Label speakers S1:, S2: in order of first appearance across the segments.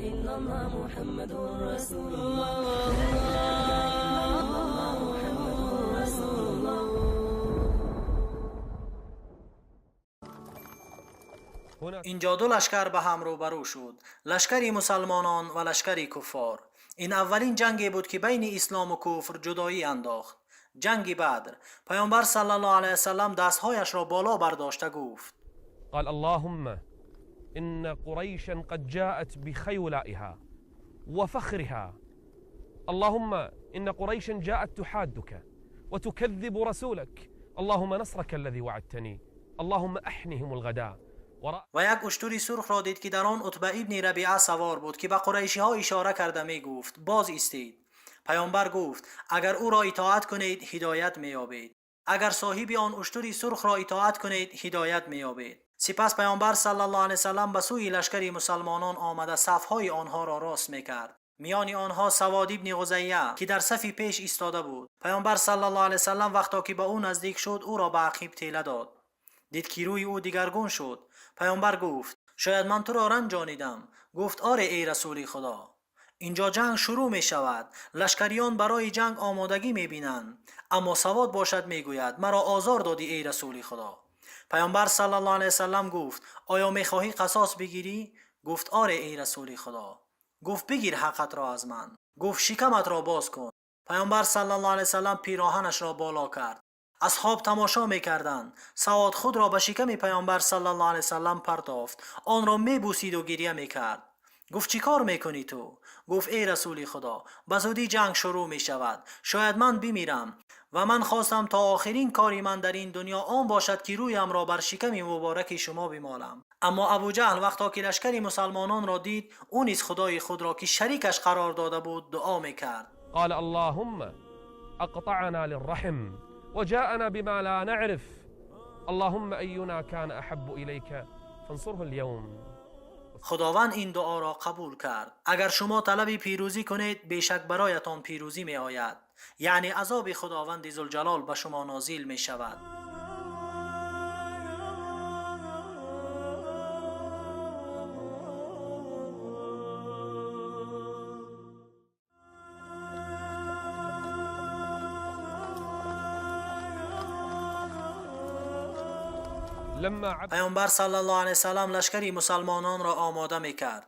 S1: إلا الله محمد رسول الله. لا إله إلا الله محمد رسول الله.
S2: اینجا دو لشکر به هم روبرو شد، لشکری مسلمانان و لشکری کفار. این اولین جنگی بود که بین اسلام و کفر جدایی انداخت. جنگ بدر. پیامبر صلی الله علیه وسلم دستهایش را بالا برداشته گفت:
S3: قال اللهم إن قريشا قد جاءت بخيولائها وفخرها، اللهم إن قريشا جاءت تحادك وتكذب رسولك، اللهم نصرك الذي وعدتني، اللهم أحنهم الغداء.
S2: و یک اشتری سرخ را دید که در آن عتبه ابن ربیعه سوار بود که به قریشی ها اشاره کرده می گفت: باز ایستید. پیامبر گفت: اگر او را اطاعت کنید هدایت می یابید. اگر صاحب آن اشتری سرخ را اطاعت کنید هدایت می یابید. سپس پیامبر صلی الله علیه وسلم به سوی لشکر مسلمانان آمده صفهای آنها را راست می کرد. میان آنها سواد ابن غزیه که در صف پیش ایستاده بود. پیامبر صلی الله علیه وسلم وقتا که به او نزدیک شد او را به عقیب تیله داد. دید که روی او دیگرگون شد. پیامبر گفت: شاید من تو را رنجانیدم. گفت: آره ای رسول خدا. اینجا جنگ شروع می شود. لشکریان برای جنگ آمادگی می بینند. اما سواد باشد می گوید: مرا آزار دادی ای رسول خدا. پیامبر صلی الله علیه وسلم گفت: آیا می خواهی قصاص بگیری؟ گفت: آره ای رسول خدا. گفت: بگیر حقت را از من. گفت: شکمت را باز کن. پیامبر صلی الله علیه وسلم پیراهنش را بالا کرد. اصحاب تماشا میکردند. سواد خود را به شکم پیامبر صلی الله علیه وسلم پرتافت. آن را میبوسید و گریه میکرد. گفت: چی کار میکنی تو؟ گفت: ای رسول خدا، به زودی جنگ شروع میشود. شاید من بمیرم و من خواستم تا آخرین کاری من در این دنیا آن باشد که رویم را بر شکم مبارک شما بمالم. اما ابو جهل وقتا که لشکر مسلمانان را دید، او نیز خدای خود را که شریکش قرار داده بود دعا میکرد.
S3: قال اللهم اقطعنا للرحم وجاءنا بما لا نعرف، اللهم أينا كان أحب إليك فانصره اليوم.
S2: خداوند این دعا را قبول کرد. اگر شما طلب پیروزی کنید بیشک برایتان پیروزی می آید. یعنی عذاب خداوند ذوالجلال به شما نازل می شود. پیامبر صلی الله علیه وسلم لشکری مسلمانان را آماده می کرد.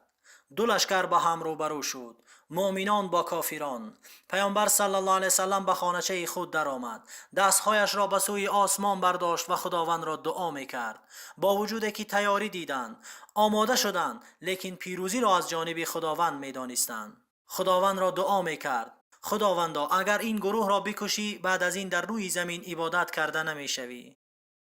S2: دو لشکر با هم روبرو شد، مؤمنان با کافران. پیامبر صلی الله علیه وسلم به خانه‌چه خود درآمد، دستهایش را به سوی آسمان برداشت و خداوند را دعا می کرد. با وجود که تیاری دیدند، آماده شدند، لیکن پیروزی را از جانب خداوند می دانستند. خداوند را دعا می کرد: خداوندا، اگر این گروه را بکشی بعد از این در روی زمین عبادت کرده نمی شوی.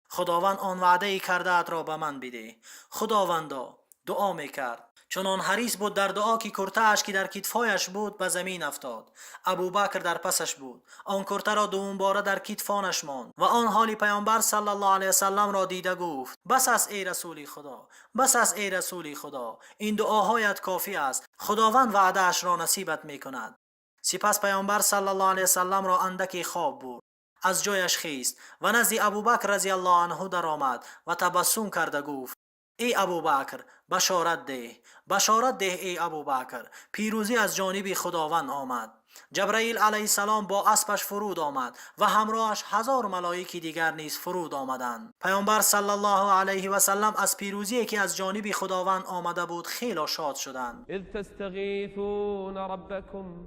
S2: خداوند آن وعده کرده ات را به من بده. خداوندا، دعا میکرد. چنان حریص بود در دعا که کرته اش که در کتفایش بود به زمین افتاد. ابوبکر در پسش بود. آن کرته را دوم باره در کتفانش ماند و آن حالی پیامبر صلی الله علیه وسلم را دیده گفت: بس است ای رسول خدا، بس است ای رسول خدا، این دعاهایت کافی است. خداوند وعده اش را نصیبت میکند. سپس پیامبر صلی الله علیه وسلم را اندکی خواب بود. از جایش خیست و نزد ابوبکر رضی الله عنه درآمد و تبسم کرده گفت: ای ابوبکر، بشارت ده، بشارت ده ای ابوبکر، پیروزی از جانب خداوند آمد. جبرائیل علیه السلام با اسبش فرود آمد و همراهش 1000 ملائک دیگر نیز فرود آمدند. پیامبر صلی الله علیه و سلم از پیروزی که از جانب خداوند آمده بود خیلی شاد شدند.
S3: اذ تستغیثون ربکم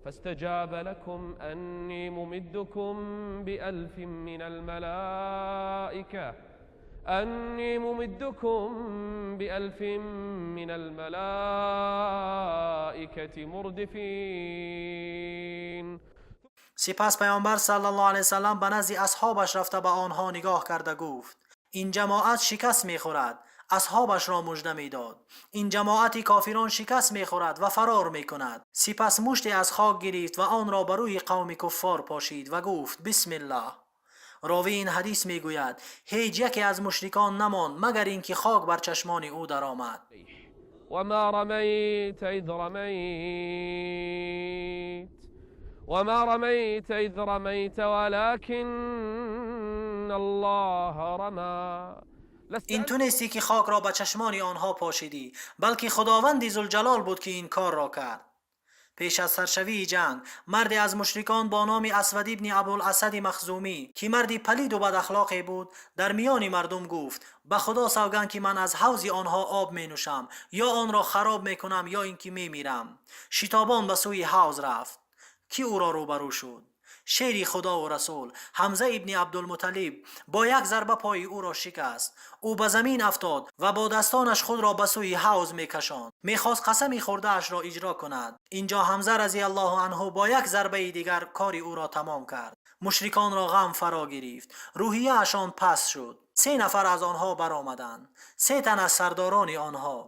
S3: فاستجاب لكم أني ممدكم بألف من الملائكة، أني ممدكم بألف من الملائكة مردفين.
S2: سپس پیامبر صلی الله علیه وسلم به نزد اصحابش رفته به آنها نگاه کرده گفت: این جماعت شکست میخورد. اصحابش را مژده میداد: این جماعت کافران شکست میخورد و فرار میکند. سپس مشتی از خاک گرفت و آن را بر روی قوم کفار پاشید و گفت: بسم الله. راوی این حدیث میگوید: هیچ یکی از مشرکان نماند مگر اینکه خاک بر چشمان او درآمد.
S3: وما رمیت اذ رمیت وما رمیت اذ رمیت ولكن الله رما.
S2: Ин ту нестӣ, ки хокро ба чашмони онҳо пошидӣ, балки Худованди Зулҷалол буд, ки ин корро кард. Пеш аз саршавии ҷанг марде аз мушрикон бо номи Асвад ибни Абуласади Махзумӣ, ки марди палиду бадахлоқе буд, дар миёни мардум гуфт: ба Худо савганд, ки ман аз ҳавзи онҳо об менӯшам, ё онро хароб мекунам, ё ин ки мемирам. Шитобон ба сӯи ҳавз рафт. Кӣ ӯро рӯбарӯ шуд? Шери Худову Расул Ҳамза ибни Абдулмуталлиб бо як зарба пои ӯро шикаст. Ӯ ба замин афтод ва бо дастонаш худро ба сӯи ҳавз мекашонд. Мехост қасами хӯрдаашро иҷро кунад. Инҷо Ҳамза разияллоҳу анҳу бо як зарбаи дигар кори ӯро тамом кард. Мушриконро ғам фаро гирифт, рӯҳияашон паст шуд. Се нафар аз онҳо баромаданд, се тан аз сардорони онҳо: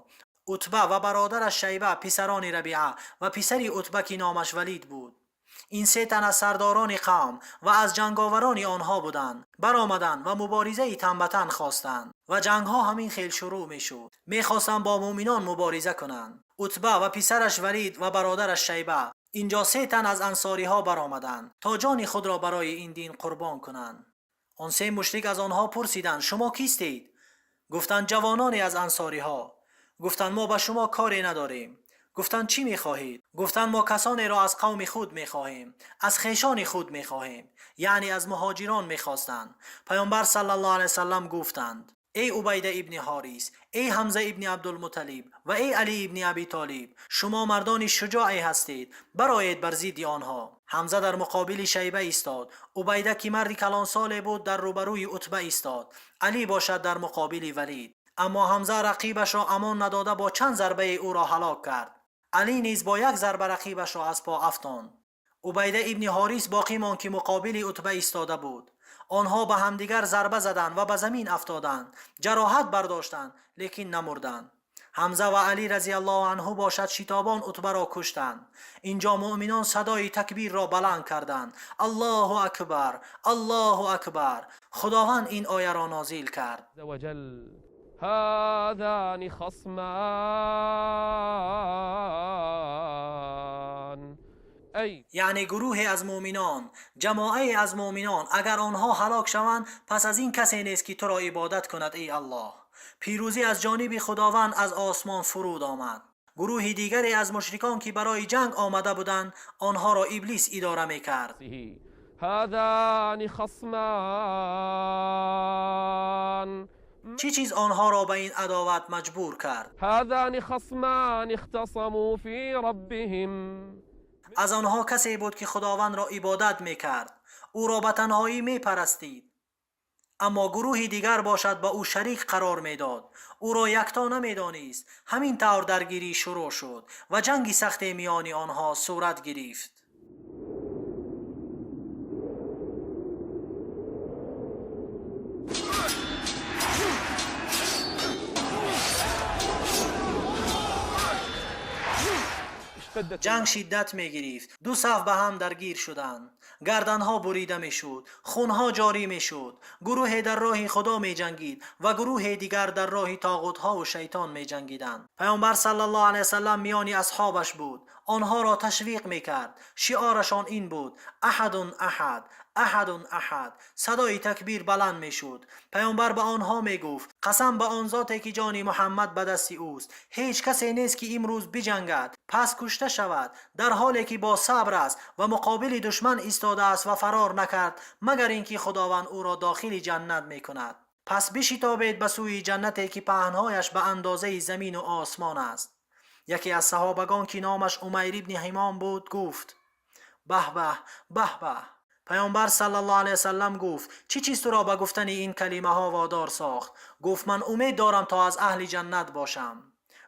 S2: Утба ва бародараш Шайба, писарони Рабиа, ва писари Утба, ки номаш Валид буд. Ин се тан аз сардорони қавм ва аз ҷанговарони онҳо буданд. Баромаданд ва муборизаи тан ба тан хостанд ва ҷангҳо ҳамин хел шурӯъ мешуд. Мехостанд бо муъминон мубориза кунанд. Утба ва писараш Валид ва бародараш Шайба. Инҷо се тан аз ансориҳо баромаданд, то ҷони худро барои ин дин қурбон кунанд. Он се мушрик аз онҳо пурсиданд: шумо кистед? Гуфтанд: ҷавононе аз ансориҳо. Гуфтанд: мо ба шумо коре надорем. Гуфтанд: чӣ мехоҳед? Гуфтанд: мо касонеро аз қавми худ мехоҳем, аз хешони худ мехоҳем. Яъне аз муҳоҷирон мехостанд. Паёмбар саллаллоҳу алайҳи васаллам гуфтанд: эй Убайда ибни Ҳорис, эй Ҳамза ибни Абдулмуталлиб ва эй Алӣ ибни Абӣ Толиб, шумо мардони шуҷоъе ҳастед, бароед бар зидди онҳо. Ҳамза дар муқобили Шайба истод. Убайда, ки марди калонсоле буд, дар рӯбарӯи Утба истод. Алӣ бошад дар муқобили Валид. Аммо Ҳамза рақибашро амон надода бо чанд зарбаи ӯро ҳалок кард. Алӣ низ бо як зарба рақибашро аз по афтонд. Убайда ибни Ҳорис боқӣ монд, ки муқобили Утба истода буд. Онҳо ба ҳамдигар зарба заданд ва ба замин афтоданд, ҷароҳат бардоштанд, лекин намурданд. Ҳамза ва Алӣ разияллоҳу анҳу бошад шитобон Утбаро куштанд. Инҷо муъминон садои такбирро баланд карданд: Аллоҳу акбар, Аллоҳу акбар. Худованд ин ояро нозил кард:
S3: هذان خصمان أي
S2: یعنی گروهی از مؤمنان، جماعه از مؤمنان، اگر آنها هلاک شوند، پس از این کسی نیست که تو را عبادت کند ای الله. پیروزی از جانب خداوند از آسمان فرود آمد. گروه دیگری از مشرکان که برای جنگ آمده بودند، آنها را ابلیس اداره میکرد.
S3: هذان خصمان
S2: چی چیز آنها را به این عداوت مجبور کرد؟
S3: هذان خصمان اختصموا فی ربهم.
S2: از آنها کسی بود که خداوند را عبادت میکرد، او را به تنهایی میپرستید. اما گروه دیگر باشد با او شریک قرار میداد، او را یکتا نمیدانست. همین طور درگیری شروع شد و جنگ سخت میان آنها صورت گرفت. جنگ شدت می گرفت. دو صف به هم درگیر شدند. گردنها بریده می شد، خونها جاری می شد. گروه در راه خدا می جنگید و گروه دیگر در راه طاغوت‌ها و شیطان می جنگیدند. پیامبر صلی الله علیه وسلم میان اصحابش بود، آنها را تشویق می کرد. شعارشان این بود: احد احد، احد احد. صدای تکبیر بلند می شد. پیامبر به آنها می گفت: قسم به آن ذاتی که جان محمد به دست اوست، هیچ کسی نیست که امروز بجنگد پس کشته شود، در حالی که با صبر است و مقابل دشمن ایستاده است و فرار نکرد، مگر اینکه خداوند او را داخل جنت می کند. پس بشتابید به سوی جنتی که پهنهایش به اندازه زمین و آسمان است. یکی از صحابگان که نامش عمیر ابن حمام بود گفت: به به، به به. پیامبر صلی الله علیه وسلم گفت: چی چیز تو را به گفتن این کلمه ها وادار ساخت؟ گفت: من امید دارم تا از اهل جنت باشم.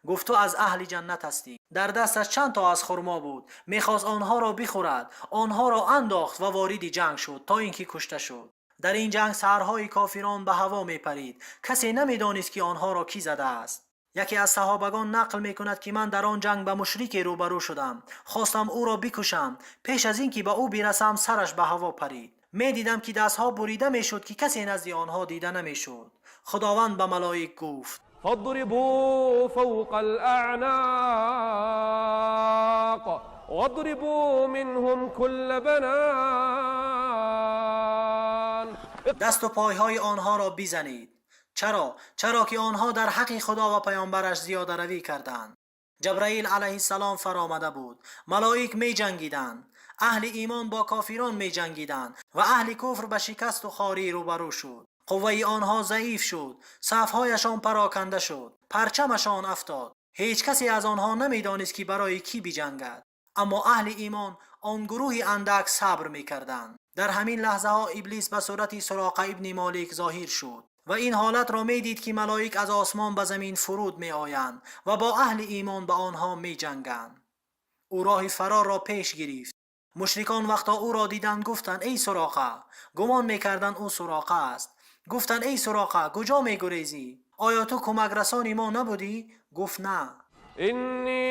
S2: گفت: تو از اهل جنت هستی. در دستش چند تا از خرما بود، میخواست آنها را بخورد، آنها را انداخت و وارد جنگ شد تا اینکه کشته شد. در این جنگ سرهای کافران به هوا میپرید، کسی نمیدانست که آنها را کی زده است. یکی از صحابگان نقل میکند که من در آن جنگ به مشرکی روبرو شدم، خواستم او را بکشم، پیش از اینکه به او برسم سرش به هوا پرید. میدیدم که دستها بریده میشد که کسی نزد آنها دیده نمیشد. خداوند به ملائک گفت:
S3: فاضربوا فوق الاعناق واضربوا منهم كل بنان.
S2: دست و پایهای آنها را بزنید Чаро? Чаро ки онҳо дар ҳаққи Худо ва паёмбараш зиёдаравӣ карданд. Ҷабраил алайҳиссалом фаромада буд. Малоик меҷангиданд. Аҳли имон бо кофирон меҷангиданд ва аҳли куфр ба шикасту хорӣ рӯбарӯ шуд. Қувваи онҳо заиф шуд, сафҳояшон пароканда шуд, парчамашон афтод. Ҳеҷ касе аз онҳо намедонист ки барои кӣ биҷангад. Аммо аҳли имон он гурӯҳи андак сабр мекарданд. Дар ҳамин лаҳзаҳо Иблис ба сурати Суроқа ибни Молик зоҳир шуд ва ин ҳолатро медид ки малоик аз осмон ба замин фуруд меоянд ва бо аҳли имон ба онҳо меҷанганд. Ӯ роҳи фарорро пеш гирифт. Мушрикон вақто ӯро диданд гуфтанд: эй Суроқа! Гумон мекарданд ӯ Суроқа аст. Гуфтанд: эй Суроқа, куҷо мегурезӣ? Оё ту кӯмакрасони мо набудӣ? Гуфт: на.
S3: إني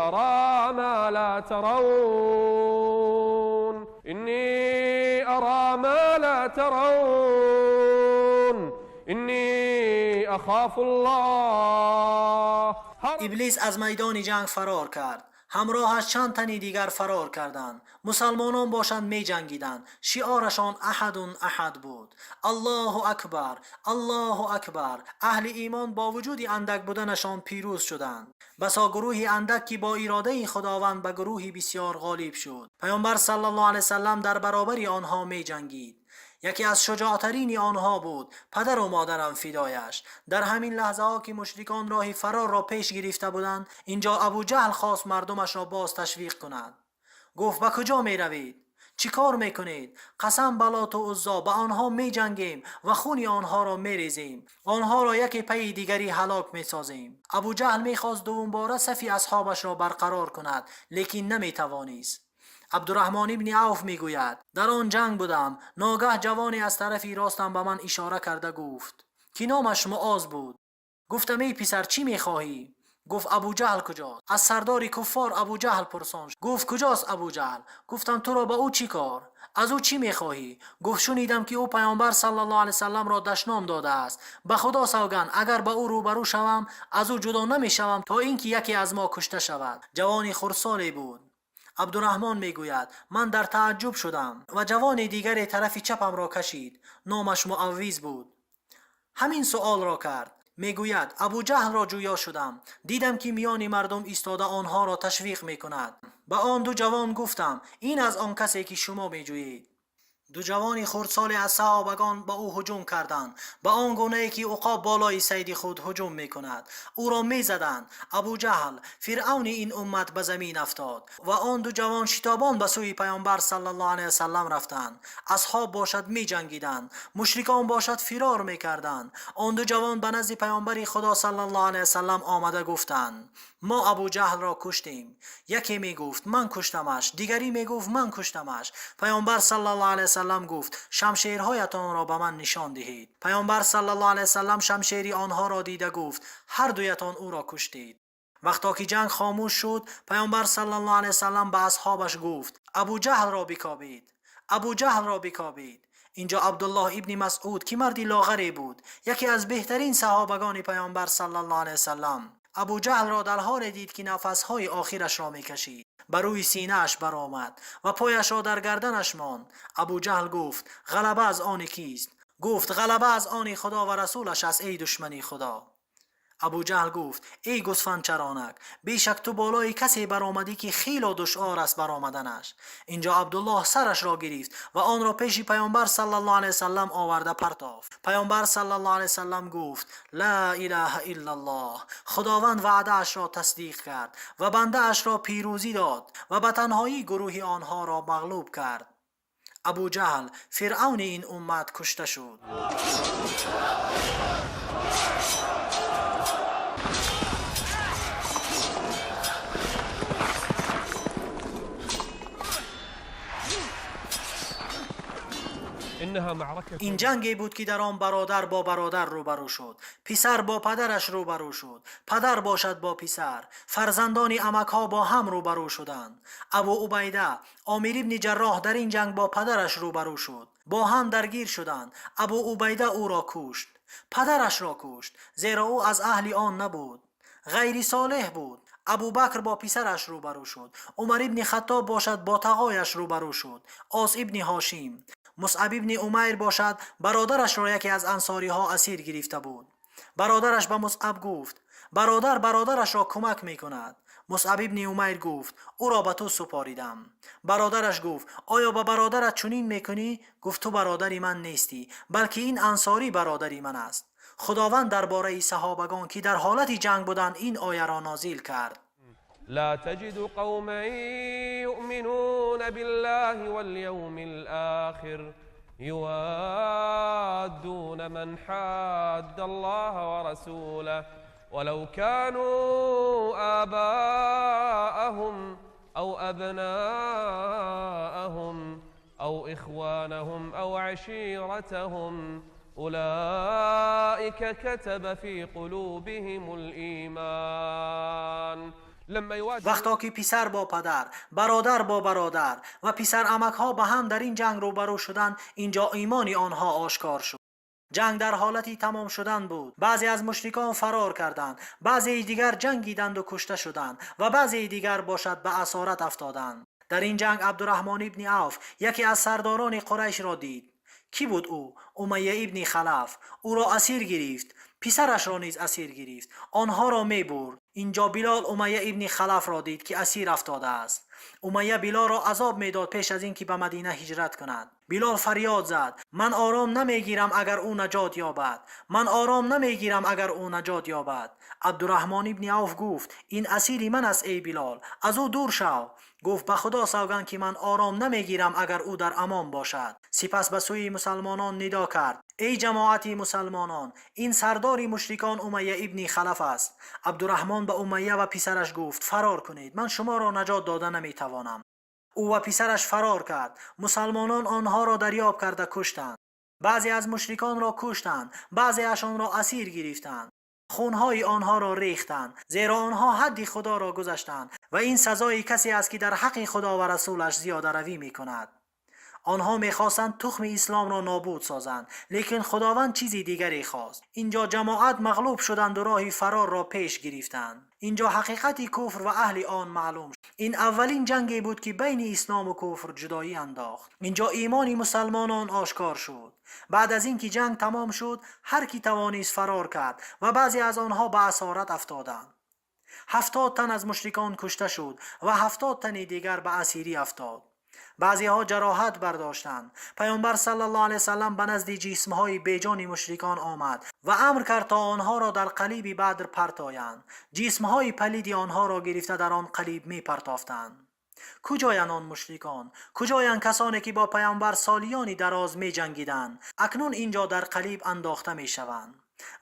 S3: أرى ما لا ترون إني أرى ما لا ترون إني أخاف الله.
S2: Иблис аз майдони ҷанг фарор кард. Ҳамроҳаш чанд тани дигар фарор карданд. Мусалмонон бошанд меҷангиданд. Шиорашон аҳадун аҳад буд. Аллоҳу акбар, Аллоҳу акбар. Аҳли имон бо вуҷуди андак буданашон пирӯз шуданд. Басо гурӯҳи андак ки бо иродаи Худованд ба гурӯҳи бисёр ғолиб шуд. Паёмбар саллаллоҳу алайҳи васаллам дар баробари онҳо меҷангид. Яке аз шуҷоътарини онҳо буд. Падару модарам фидояш. Дар ҳамин лаҳзаҳо ки мушрикон роҳи фарорро пеш гирифта буданд, инҷо Абуҷаҳл хост мардумашро боз ташвиқ кунад. Гуфт: ба куҷо меравед? Чӣ кор мекунед? Қасам ба Лоту Уззо, ба онҳо меҷангем ва хуни онҳоро мерезем. Онҳоро яке пайи дигарӣ ҳалок месозем. Абуҷаҳл мехост дуввумбора сафи асҳобашро барқарор кунад, лекин наметавонист. Абдураҳмон ибни Авф мегӯяд: дар он ҷанг будам. Ногаҳ ҷавоне аз тарафи ростам ба ман ишора карда гуфт, ки номаш Муоз буд. Гуфтам: эй писар, чӣ мехоҳӣ? Гуфт: Абуҷаҳл куҷост? Аз сардори куффор Абуҷаҳл пурсон. Гуфт: куҷост Абуҷаҳл? Гуфтам: туро ба ӯ чӣ кор? Аз ӯ чӣ мехоҳӣ? Гуфт: шунидам ки ӯ паёмбар саллаллоҳу алайҳи васалламро дашном додааст. Ба Худо савганд, агар ба ӯ рӯбарӯ шавам, аз ӯ ҷудо намешавам то ин ки яке аз мо кушта шавад. Ҷавони хурдсоле буд. Абдураҳмон мегӯяд: ман дар тааҷҷуб шудам ва ҷавони дигаре тарафи чапамро кашид. Номаш Муаввиз буд. Ҳамин суолро кард. Мегӯяд: Абуҷаҳлро ҷӯё шудам. Дидам ки миёни мардум истода онҳоро ташвиқ мекунад. Ба он ду ҷавон гуфтам: ин аз он касе ки шумо меҷӯед. Ду ҷавони хурдсоле аз саҳобагон ба ӯ ҳуҷум карданд, ба он гунае ки уқоб болои сайди худ ҳуҷум мекунад. Ӯро мезаданд. Абуҷаҳл, фиръавни ин уммат, ба замин афтод ва он ду ҷавон шитобон ба сӯи паёмбар саллаллоҳу алайҳи васаллам рафтанд. Асҳоб бошад меҷангиданд, мушрикон бошад фирор мекарданд. Он ду ҷавон ба назди паёмбари Худо саллаллоҳу алайҳи васаллам омада гуфтанд: мо Абуҷаҳлро куштем. Яке мегуфт: ман куштамаш, дигарӣ мегуфт: ман куштамаш. Паёмбар саллаллоҳу алайҳи васаллам гуфт: шамшерҳоятонро ба ман нишон диҳед. Паёмбар саллаллоҳу алайҳи васаллам шамшери онҳоро дида гуфт: ҳар дуятон ӯро куштед. Вақто ки ҷанг хомӯш шуд, паёмбар саллаллоҳу алайҳи васаллам ба асҳобаш гуфт: Абуҷаҳлро бикобед, Абуҷаҳлро бикобед. Инҷо Абдуллоҳ ибни Масъуд, ки марди лоғаре буд, яке аз беҳтарин саҳобагони паёмбар саллаллоҳу алайҳи васаллам, Абуҷаҳлро дар ҳоле дид ки нафасҳои охирашро мекашид. Ба рӯи синааш баромад ва пояшро дар гарданаш монд. Абуҷаҳл гуфт: ғалаба аз они кист? Гуфт: ғалаба аз они Худо ва расулаш аст, эй душмани Худо. Абуҷаҳл гуфт: эй гӯсфандчаронак, бешак ту болои касе баромадӣ ки хело душвор аст баромаданаш. Инҷо Абдуллоҳ сарашро гирифт ва онро пеши паёмбар саллаллоҳу алайҳи васаллам оварда партофт. Паёмбар саллаллоҳу алайҳи васаллам гуфт: ла илаҳа иллаллоҳ. Худованд ваъдаашро тасдиқ кард ва бандаашро пирӯзӣ дод ва ба танҳоӣ гурӯҳи онҳоро мағлуб кард. Абуҷаҳл, фиръавни ин уммат, кушта шуд. Ин ҷанге буд ки дар он бародар бо бародар рӯбарӯ шуд, писар бо падараш рӯбарӯ шуд, падар бошад бо писар, фарзандони амакҳо бо ҳам рӯбарӯ шуданд. Абу Убайда, Омир ибни Ҷарроҳ дар ин ҷанг бо падараш рӯбарӯ шуд. Бо ҳам даргир шуданд. Абу Убайда ӯро кушт, падарашро кушт, зеро ӯ аз аҳли он набуд, ғайри солеҳ буд. Абубакр бо писараш рӯбарӯ шуд. Умар ибни Хаттоб бошад бо тағояш рӯбарӯ шуд, Ос ибни Ҳошим. Мусъаб ибни Умайр бошад, бародарашро яке аз ансориҳо асир гирифта буд. Бародараш ба Мусъаб гуфт: бародар бародарашро кӯмак мекунад. Мусъаб ибни Умайр гуфт: ӯро ба ту супоридам. Бародараш гуфт: оё ба бародарат чунин мекунӣ? Гуфт: ту бародари ман нестӣ, балки ин ансорӣ бародари ман аст. Худованд дар бораи саҳобагон, ки дар ҳолати ҷанг буданд, ин ояро нозил кард.
S3: لا تجد قوما يؤمنون بالله واليوم الآخر يوادون من حاد الله ورسوله ولو كانوا آباءهم أو أبناءهم أو إخوانهم أو عشيرتهم أولئك كتب في قلوبهم الإيمان.
S2: вақто ки писар бо падар, бародар бо бародар ва писарамакҳо ба ҳам дар ин ҷанг рӯбарӯ шуданд, инҷо имони онҳо ошкор шуд. Ҷанг дар ҳолати тамом шудан буд. Баъзе аз мушрикон фарор карданд, баъзеи дигар ҷангиданду кушта шуданд ва баъзеи дигар бошад ба асорат афтоданд. Дар ин ҷанг Абдураҳмон ибни Авф яке аз сардорони Қурайшро дид. Кӣ буд ӯ? Умайя ибни Халаф. Ӯро асир гирифт, писарашро низ асир гирифт, онҳоро мебурд. Инҷо Билол Умайя ибни Халафро дид, ки асир афтодааст. Умайя Билолро азоб медод пеш аз ин ки ба Мадина ҳиҷрат кунад. Билол фарёд зад: ман ором намегирам агар ӯ наҷот ёбад, ман ором намегирам агар ӯ наҷот ёбад. Абдураҳмон ибни Авф гуфт: ин асири ман аст, эй Билол, аз ӯ дур шав. Гуфт: ба Худо савганд, ки ман ором намегирам агар ӯ дар амон бошад. Сипас ба сӯи мусалмонон нидо кард: эй ҷамоати мусалмонон, ин сардори мушрикон Умайя ибни Халаф аст. Абдураҳмон ба Умайя ва писараш гуфт: фарор кунед, ман шуморо наҷот дода наметавонам. Ӯ ва писараш фарор кард. Мусалмонон онҳоро дарёб карда куштанд. Баъзе аз мушриконро куштанд, баъзеашонро асир гирифтанд, хунҳои онҳоро рехтанд, зеро онҳо ҳадди Худоро гузаштанд ва ин сазои касе аст, ки дар ҳаққи Худо ва расулаш зиёдаравӣ мекунад. Онҳо мехостанд тухми исломро нобуд созанд, лекин Худованд чизи дигаре хост. Инҷо ҷамоат мағлуб шуданд ва роҳи фарорро пеш гирифтанд. Инҷо ҳақиқати куфр ва аҳли он маълум шуд. Ин аввалин ҷанге буд, ки байни ислому куфр ҷудоӣ андохт. Инҷо имони мусалмонон ошкор шуд. Баъд аз ин ки ҷанг тамом шуд, ҳар кӣ тавонист фарор кард ва баъзе аз онҳо ба асорат афтоданд. 70 тан аз мушрикон кушта шуд ва 70 тани дигар ба асирӣ афтод. Баъзеҳо ҷароҳат бардоштанд. Паёмбар саллаллоҳу алайҳи васаллам ба назди ҷисмҳои беҷони мушрикон омад ва амр кард, то онҳоро дар қалиби Бадр партоянд. Ҷисмҳои палиди онҳоро гирифта дар он қалиб мепартофтанд. Куҷоянд он мушрикон? Куҷоянд касоне, ки бо паёмбар солиёни дароз меҷангиданд? Акнун инҷо дар қалиб андохта мешаванд.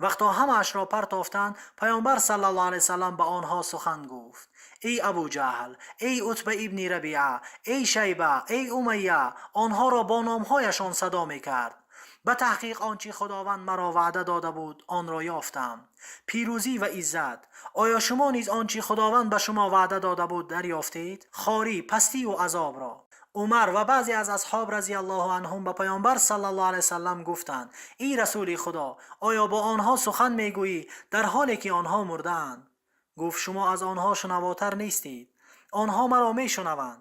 S2: Вақто ҳамаашро партофтанд, паёмбар саллаллоҳу алайҳи васаллам ба онҳо сухан гуфт: эй Абуҷаҳл, эй Утба ибни Рабиа, эй Шайба, эй Умайя. Онҳоро бо номҳояшон садо мекард. Ба таҳқиқ, он чи Худованд маро ваъда дода буд, онро ёфтам: пирӯзӣ ва иззат. Оё шумо низ он чи Худованд ба шумо ваъда дода буд дарёфтед? Хорӣ, пастиву азобро. Умар ва баъзе аз асҳоб разияллоҳу анҳум ба паёмбар саллаллоҳу алайҳи васаллам гуфтанд: эй расули Худо, оё бо онҳо сухан мегӯӣ, дар ҳоле ки онҳо мурдаанд? Гуфт: шумо аз онҳо шунавотар нестед, онҳо маро мешунаванд.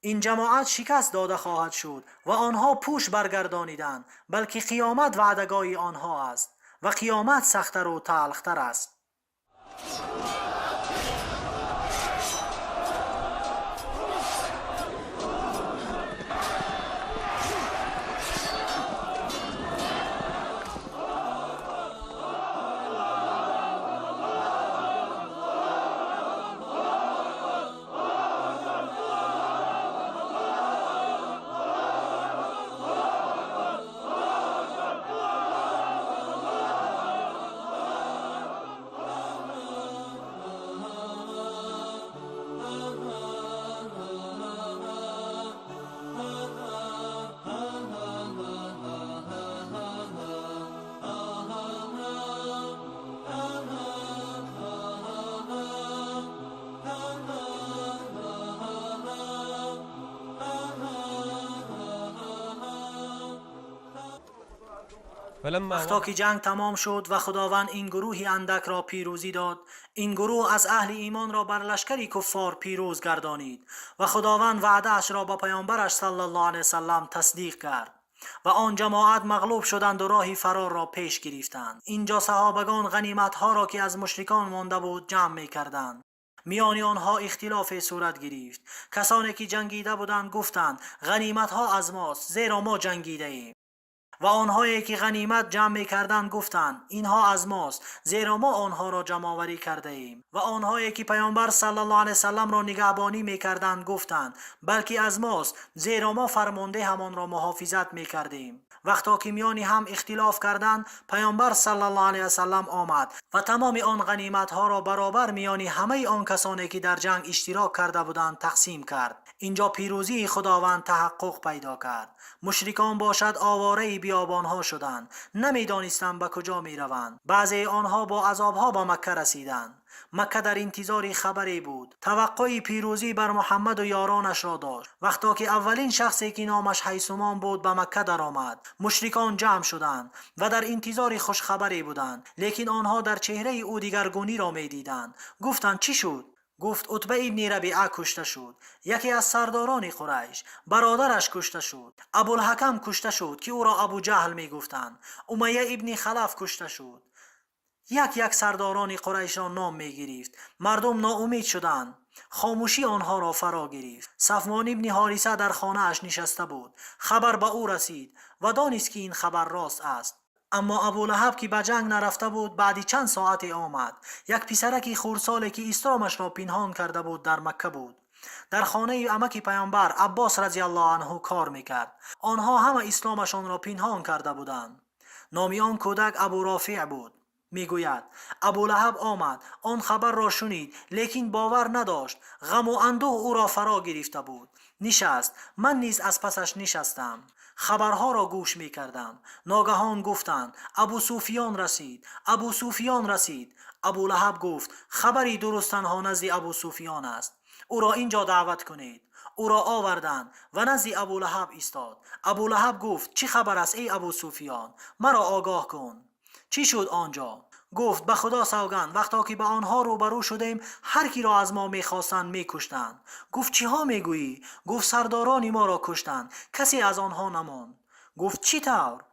S2: Ин ҷамоат шикаст дода хоҳад шуд ва онҳо пӯш баргардониданд, балки қиёмат ваъдагоҳи онҳо аст ва қиёмат сахттару талхтар аст. Вақто ки ҷанг тамом шуд ва Худованд ин гурӯҳи андакро пирӯзӣ дод, ин гурӯҳ аз аҳли имонро бар лашкари куффор пирӯз гардонид ва Худованд ваъдаашро ба паёмбараш саллаллоҳу алайҳи васаллам тасдиқ кард. و آن جماعت مغلوب شدند و راه فرار را پیش گرفتند. اینجا صحابگان غنیمت ها را که از مشرکان مانده بود جمع می کردند. میان آنها اختلاف صورت گرفت. کسانی که جنگیده بودند گفتند غنیمت ها از ماست، زیرا ما جنگیده ایم. و آنهایی که غنیمت جمع می‌کردند گفتند اینها از ماست، زیرا ما آنها را جمع‌آوری کرده ایم. و آنهایی که پیامبر صلی الله علیه وسلم را نگهبانی می‌کردند گفتند بلکه از ماست، زیرا ما فرمانده همان را محافظت می‌کردیم. وقتا که میان هم اختلاف کردند، پیامبر صلی الله علیه وسلم آمد و تمام آن غنیمت ها را برابر میان همه آن کسانی که در جنگ اشتراک کرده بودند تقسیم کرد. اینجا پیروزی خداوند تحقق پیدا کرد. مشرکان باشد آواره بیابانها شدند، نمیدانستند به کجا میروند. بعضی آنها با عذابها به مکه رسیدند. مکه در انتظار خبری بود، توقع پیروزی بر محمد و یارانش را داشت. وقتا که اولین شخصی که نامش حیثمان بود به مکه درآمد، مشرکان جمع شدند و در انتظار خوشخبری بودند، لیکن آنها در چهره او دیگرگونی را میدیدند. گفتند چی شد؟ گفت عتبه ابن ربیعه کشته شد، یکی از سرداران قریش، برادرش کشته شد، ابوالحکم کشته شد که او را ابو جهل میگفتند، امیه ابن خلف کشته شد. یک یک سرداران قریش را نام میگرفت. مردم ناامید شدند، خاموشی آنها را فرا گرفت. صفوان ابن حارثه در خانه اش نشسته بود. خبر به او رسید و دانست که این خبر راست است. اما ابولهب که به جنگ نرفته بود، بعدی چند ساعت آمد. یک پسرک خردسالی که اسلامش را پنهان کرده بود در مکه بود. در خانه عمک پیامبر عباس رضی الله عنه کار میکرد. آنها همه اسلامشان را پنهان کرده بودند. نام آن کودک ابو رافع بود. میگوید ابولهب آمد، آن خبر را شنید، لیکن باور نداشت. غم و اندوه او را فرا گرفته بود. نشست، من نیز از پسش نشستم. خبرها را گوش میکردم. ناگهان گفتند ابو سفیان رسید، ابو سفیان رسید. ابولهب گفت خبری درست تنها نزد ابو سفیان است، او را اینجا دعوت کنید. او را آوردند و نزد ابولهب ایستاد. ابولهب گفت چی خبر است ای ابو سفیان؟ مرا آگاه کن. چی شد آنجا؟ گفت به خدا سوگند وقتا که به آنها روبرو شدیم هر کی را از ما میخواستند میکشتند. گفت چیها میگویی؟ گفت سرداران ما را کشتند، کسی از آنها نماند. گفت چی طور؟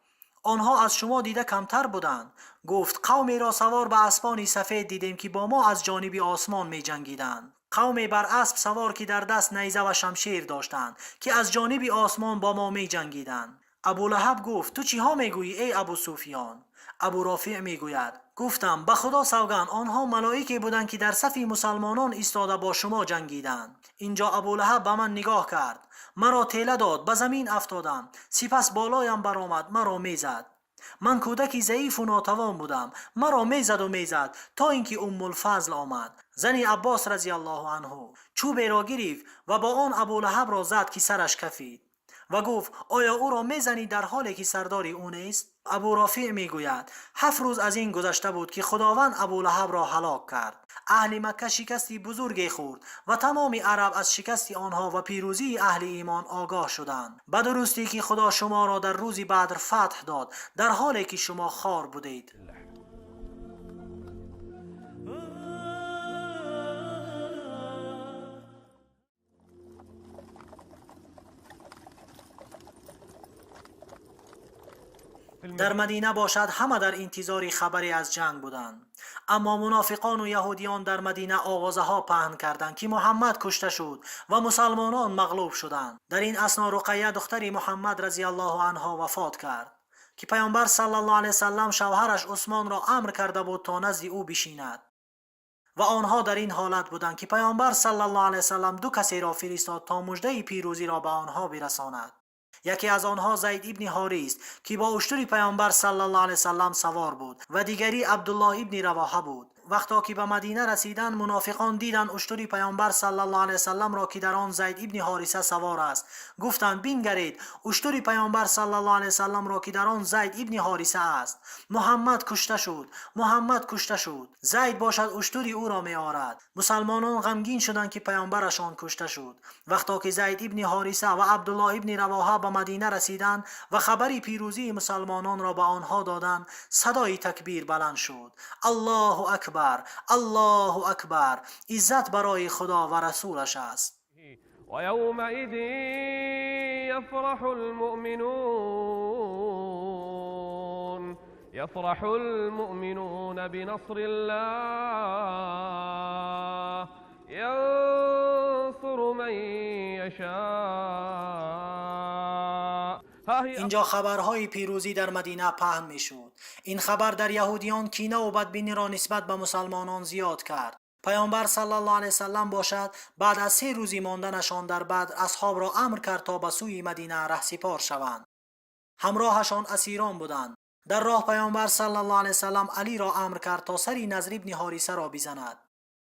S2: آنها از شما دیده کمتر بودند. گفت قومی را سوار به اسبانی سفید دیدیم که با ما از جانب آسمان میجنگیدند. قومی بر اسب سوار که در دست نیزه و شمشیر داشتند که از جانب آسمان با ما میجنگیدند. ابولهب گفت تو چیها میگویی ای ابو سفیان؟ ابو رافع میگوید گفتم به خدا سوگند آنها ملائکه بودند که در صف مسلمانان ایستاده با شما جنگیدند. اینجا ابولهب به من نگاه کرد، مرا تیله داد، به زمین افتادم. سپس بالایم برآمد، مرا میزد. من کودکی ضعیف و ناتوان بودم، مرا میزد و میزد تا اینکه ام الفضل آمد، زن عباس رضی الله عنه، چوبی را گرفت و با آن ابولهب را زد که سرش کفید و گفت آیا او را میزنی در حالی که سرداری او نیست؟ ابو رافع میگوید 7 روز از این گذشته بود که خداوند ابولهب را هلاک کرد. اهل مکه شکستی بزرگی خورد و تمام عرب از شکست آنها و پیروزی اهل ایمان آگاه شدند. به درستی که خدا شما را در روز بدر فتح داد در حالی که شما خوار بودید. در مدینه باشد همه در انتظار خبری از جنگ بودند. اما منافقان و یهودیان در مدینه آوازه ها پهن کردند که محمد کشته شد و مسلمانان مغلوب شدند. در این اثنا رقیه دختر محمد رضی الله عنها وفات کرد که پیامبر صلی الله علیه وسلم شوهرش عثمان را امر کرده بود تا نزد او بشیند و آنها در این حالت بودند که پیامبر صلی الله علیه وسلم 2 کسی را فرستاد تا مژده پیروزی را به آنها برساند. یکی از آنها زید ابن حارث که با اشتر پیامبر صلی الله علیه وسلم سوار بود و دیگری عبدالله ابن رواحه بود. وقتا که به مدینه رسیدند، منافقان دیدند اشتر پیامبر صلی الله علیه وسلم را که در آن زید ابن حارثه سوار است. گفتند بنگرید اشتر پیامبر صلی الله علیه وسلم را که در آن زید ابن حارثه است. محمد کشته شد، محمد کشته شد. زید باشد اشتر او را می آورد. مسلمانان غمگین شدند که پیامبرشان کشته شد. وقتا که زید ابن حارثه و عبدالله ابن رواحه به مدینه رسیدند و خبری پیروزی مسلمانان را به آنها دادند، صدای تکبیر بلند شد. الله اکبر، الله اکبر، عزت برای خدا و رسولش است.
S3: ويومئذ يفرح المؤمنون، يفرح المؤمنون بنصر الله، ينصر من يشاء.
S2: اینجا خبرهای پیروزی در مدینه پهن میشد. این خبر در یهودیان کینه و بدبینی را نسبت به مسلمانان زیاد کرد. پیامبر صلی الله علیه وسلم باشد بعد از 3 روزی ماندنشان در بدر اصحاب را امر کرد تا به سوی مدینه رهسپار شوند. همراهشان اسیران بودند. در راه پیامبر صلی الله علیه وسلم علی را امر کرد تا سری نضر ابن حارثه را بزند.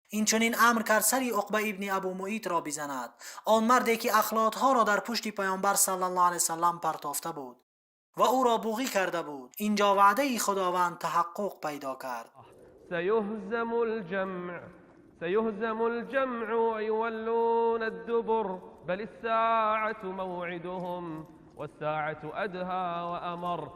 S2: این چنین امر کرد سری عقبه ابن ابو معیط را بزند، آن مردی که اخلاطها را در پشت پیامبر صلی الله علیه وسلم پرتافته بود و او را بغی کرده بود. اینجا وعده خداوند تحقق پیدا کرد.
S3: سيهزم الجمع ويولون الدبر بل الساعة موعدهم والساعة أدهى وأمر.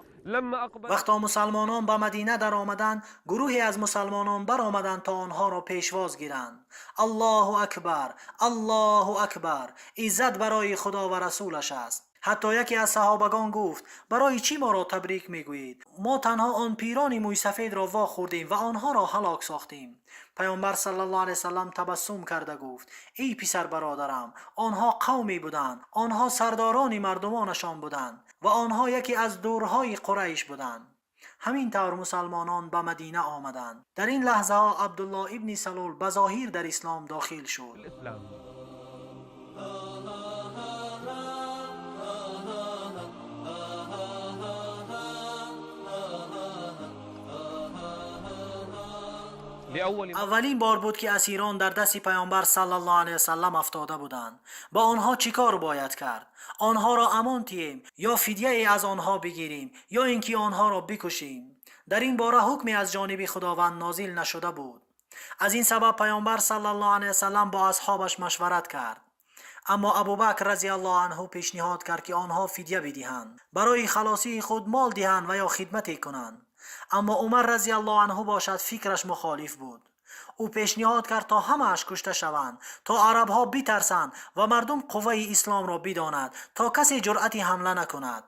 S2: وقتا مسلمانان به مدینه در آمدند، گروهی از مسلمانان برآمدند تا آنها را پیشواز گیرند. الله اکبر، الله اکبر، عزت برای خدا و رسولش است. حتی یکی از صحابگان گفت برای چی ما را تبریک میگویید؟ ما تنها آن پیران موی سفید را وا خوردیم و آنها را هلاک ساختیم. پیامبر صلی الله علیه وسلم تبسم کرده گفت ای پسر برادرم، آنها قومی بودند، آنها سرداران مردمانشان بودند و آنها یکی از دورهای قریش بودند. همین طور مسلمانان به مدینه آمدند. در این لحظه ها عبدالله ابن سلول بظاهر در اسلام داخل شد. اولین بار بود که اسیران در دست پیامبر صلی الله علیه وسلم افتاده بودند. با آنها چیکار باید کرد؟ آنها را امان تیم یا فدیه از آنها بگیریم یا اینکه آنها را بکشیم؟ در این باره حکمی از جانب خداوند نازل نشده بود. از این سبب پیامبر صلی الله علیه وسلم با اصحابش مشورت کرد. اما ابوبکر رضی الله عنه پیشنهاد کرد که آنها فدیه بدهند، برای خلاصی خود مال دهند و یا خدمتی کنند. اما عمر رضی الله عنه باشد فکرش مخالف بود. او پیشنهاد کرد تا همه‌اش کشته شوند، تا عربها بترسند و مردم قوه اسلام را بداند، تا کسی جرأت حمله نکند.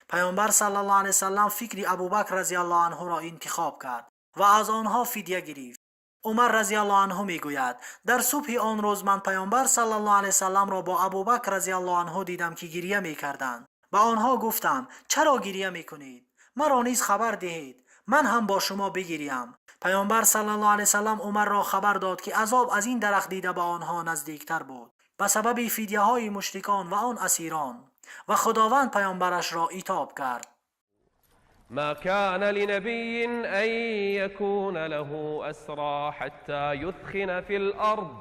S2: پیامبر صلی الله علیه وسلم فکر ابوبکر رضی الله عنه را انتخاب کرد و از آنها فدیه گرفت. عمر رضی الله عنه میگوید در صبح آن روز من پیامبر صلی الله علیه وسلم را با ابوبکر رضی الله عنه دیدم که گریه میکردند. به آنها گفتم چرا گریه میکنید؟ مرا نیز خبر دهید، من هم با شما بگیریم. پیامبر صلی الله علیه وسلم عمر را خبر داد که عذاب از این درخت دیده به آنها نزدیکتر بود به سبب فدیه های مشرکان و آن اسیران، و خداوند پیامبرش را عتاب کرد.
S3: ما كان لنبي أن يكون له أسرى حتى يثخن في الأرض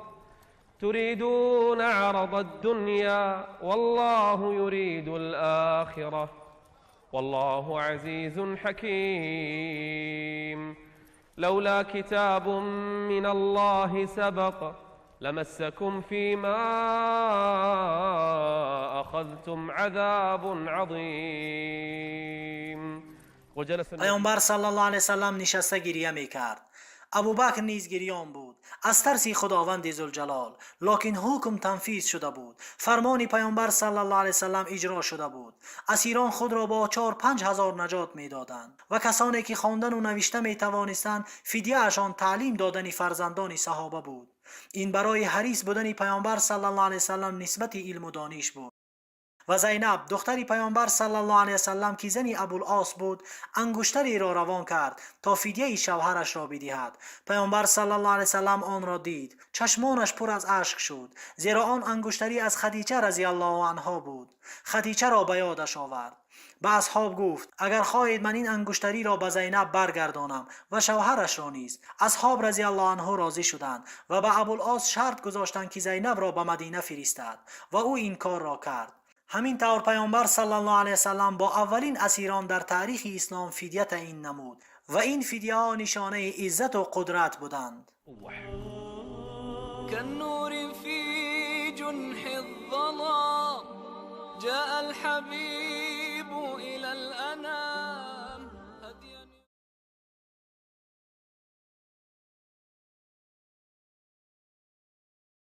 S3: تريدون عرض الدنيا والله يريد الآخرة والله عزيز حكيم. لولا كتاب من الله سبق لمسكم فيما أخذتم عذاب عظيم.
S2: پیامبر صلی الله علیه وسلم نشسته گریه میکرد. ابوبکر نیز گریان بود از ترس خداوند ذوالجلال، لکن حکم تنفیذ شده بود، فرمان پیامبر صلی الله علیه وسلم اجرا شده بود. اسیران خود را با 4-5 هزار نجات میدادند و کسانی که خواندن و نوشته میتوانستند فدیه اشان تعلیم دادن فرزندان صحابه بود. این برای حریص بودن پیامبر صلی الله علیه وسلم نسبت علم و دانش بود. و زینب دختر پیامبر صلی الله علیه وسلم که زنی ابوالعاص بود، انگشتری را روان کرد تا فدیه شوهرش را بدهد. پیامبر صلی الله علیه وسلم آن را دید، چشمانش پر از اشک شد، زیرا آن انگشتری از خدیجه رضی الله عنها بود. خدیجه را به یادش آورد. به اصحاب گفت اگر خواهید من این انگشتری را به زینب برگردانم و شوهرش را نیز. اصحاب رضی الله عنه راضی شدند و به ابوالعاص شرط گذاشتند که زینب را به مدینه فرستد و او این کار را کرد. همین طور پیامبر صلی الله علیه وسلم با اولین اسیران در تاریخ اسلام فدیه تعیین نمود و این فدیه ها نشانه عزت و قدرت بودند.
S1: كالنور في جنح الظلام جاء الحبيب إلى الأنام.